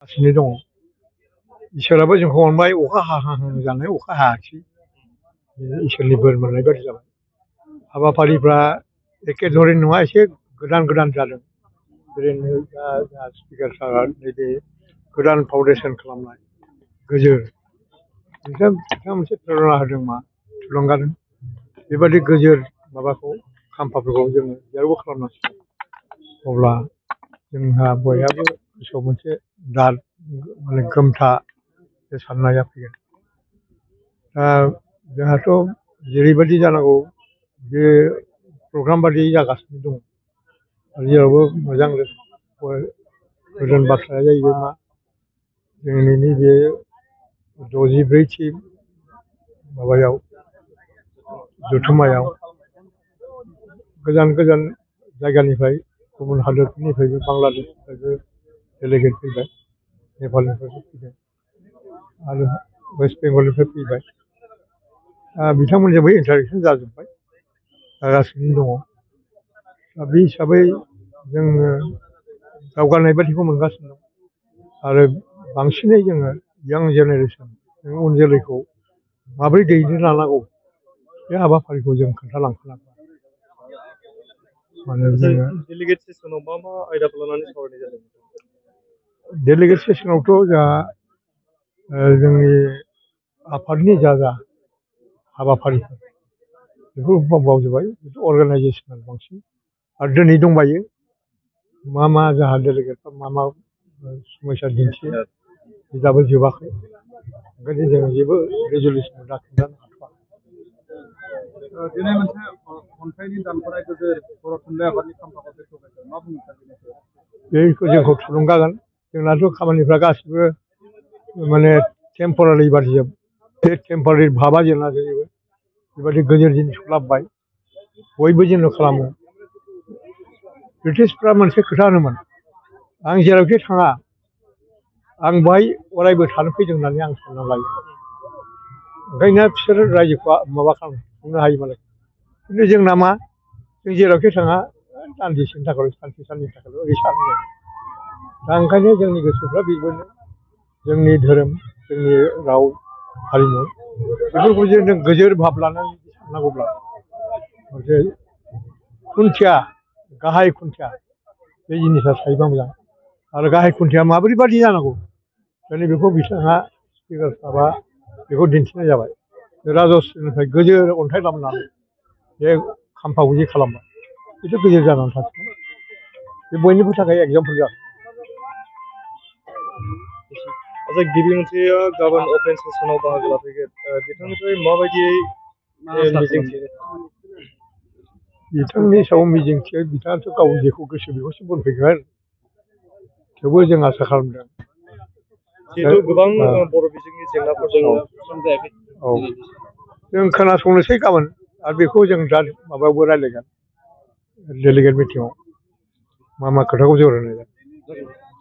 गासिनो दङ इसोराबो जोंखौ अनबाय अखा हाहां जानाय अखा हायाखिसै इसोरनि बोर मोननाय बायदि जाबाय हाबाफारिफ्रा एखे धरन नङा एसे गोदान गोदान जादों ओरैनो दा जोंहा स्पिकार सारा नैबे गोदान फाउन्डेसन खालामनाय गोजोर बिथाङा मोनसे प्रेरना होदों मा थुलुंगादों बेबादि गोजोर माबाखौ खाम्फाफोरखौ जोङो जेरावबो खालामनांसिगौ अब्ला जोंहा बयहाबो गोसोआव मोनसे दाद माने गोमथा बे साननाया फैगोन दा जोंहाथ' जेरैबायदि जानांगौ बे प्रग्राम बादि जागासिनो दङ आरो जेरावबो मोजां गोदान बाथ्राया जाहैबाय मा जोंनि नैबे 64थि माबायाव जथुम्मायाव गोजान गोजान जायगानिफ्राय गुबुन हादोरफोरनिफ्रायबो बांलादेशनिफ्रायबो डेलिगेट फैबाय नेपालनिफ्रायबो फैदों आरो वेस्ट बेंगलनिफ्राय फैबाय बिथांमोनजोंबो इन्टारेक्सन जाजोब्बाय जागासिनो दङ दा बे हिसाबै जोङो दावगानाय बादिखौ मोनगासिनो दं आरो बांसिनै जोङो यां जेनेरेसन उन जोलैखौ माबोरै दैदेन लानांगौ बे हाबाफारिखौ जों खोन्थालांखानांगौ माने जोङो डेलिगेट सेसनाव मा मा आयदाखौ लानानै सावरायनाय जादों डेलिगेट सेसनावथ' जोंहा जोंनि आफादनि जा हाबाफारिफोर बेखौ बावजोब्बाय अर्गानाइजेसनाल बांसिन आरो दिनै दंबायो मा मा जोंहा डेलिगेटफ्रा मा मा समयसा दिन्थियो बे दाबो जोबाखै ओंखायनो जोङो जेबो रेजुलेसन दा खोन्थानो हाथ'वा दिनै मोनसे खन्थाइनि दानख'नाय गोजोर बर' थुनलाइ आफादनि खाम्फाखौ बेखेवनायखौ मा बुंनो सानो बेखौ जोंखौ थुलुंगागोन जोंनाथ' खामानिफ्रा गासिबो माने टेम्परारि बादि जोब बे टेम्परारि भाबा जोंना जाहैबाय बेबायदि गोजोर जिनिसखौ लाबोबाय बयबो जेन' खालामो ब्रिटिशफ्रा मोनसे खोथा होनोमोन आं जेरावखि थाङा आं बेवहाय अरायबो थानो फैदों होननानै आं सानना लायो ओंखायनो बिसोरो रायजोखौ माबा खालामनो हायो मालाय खिन्थु जोंना मा जों जेरावखि थाङा दान्दिसेनि थाखायल' सानसे साननैनि थाखायल' ओरै सानो दा ओंखायनो जोंनि गोसोफ्रा बेबायदिनो जोंनि धोरोम जोंनि राव हारिमु बेफोरखौ जों गोजोर भाब लानानै साननांगौब्ला मोनसे खुन्थिया गाहाय खुन्थिया बे जिनिसा थायोबा मोजां आरो गाहाय खुन्थिया माबोरै बादि जानांगौ दिनै बेखौ बिथाङा स्पिकार साबा बेखौ दिन्थिनाय जाबाय राजस्रिनिफ्राय गोजोर अन्थाइ लाबोनानै बे खाम्फाखौ जे खालामबाय बेथ' गोजोर जानानै थासिगोन बे बयनिबो थाखाय एगजामपोल जागोन आच्चा गिबि मोनसेया गाबोन अपेन सेसनाव बाहागो लाफैगोन बिथांनिफ्राय माबायदियै मिजिंथियो बिथांनि सायाव मिजिंथियो बिथाङाथ' गाव जेखौ गोसो बेखौसो बुंफैगोन थेवबो जों आसा खालामदों जिहेतु गोबां बर' बिजोंनि जेंनाफोर दङ औ जों खोनासंनोसै गाबोन आरो बेखौ जों दा माबायावबो रायज्लायगोन डेलिगेट मिटिङाव मा मा खोथाखौ जरायनाय जादों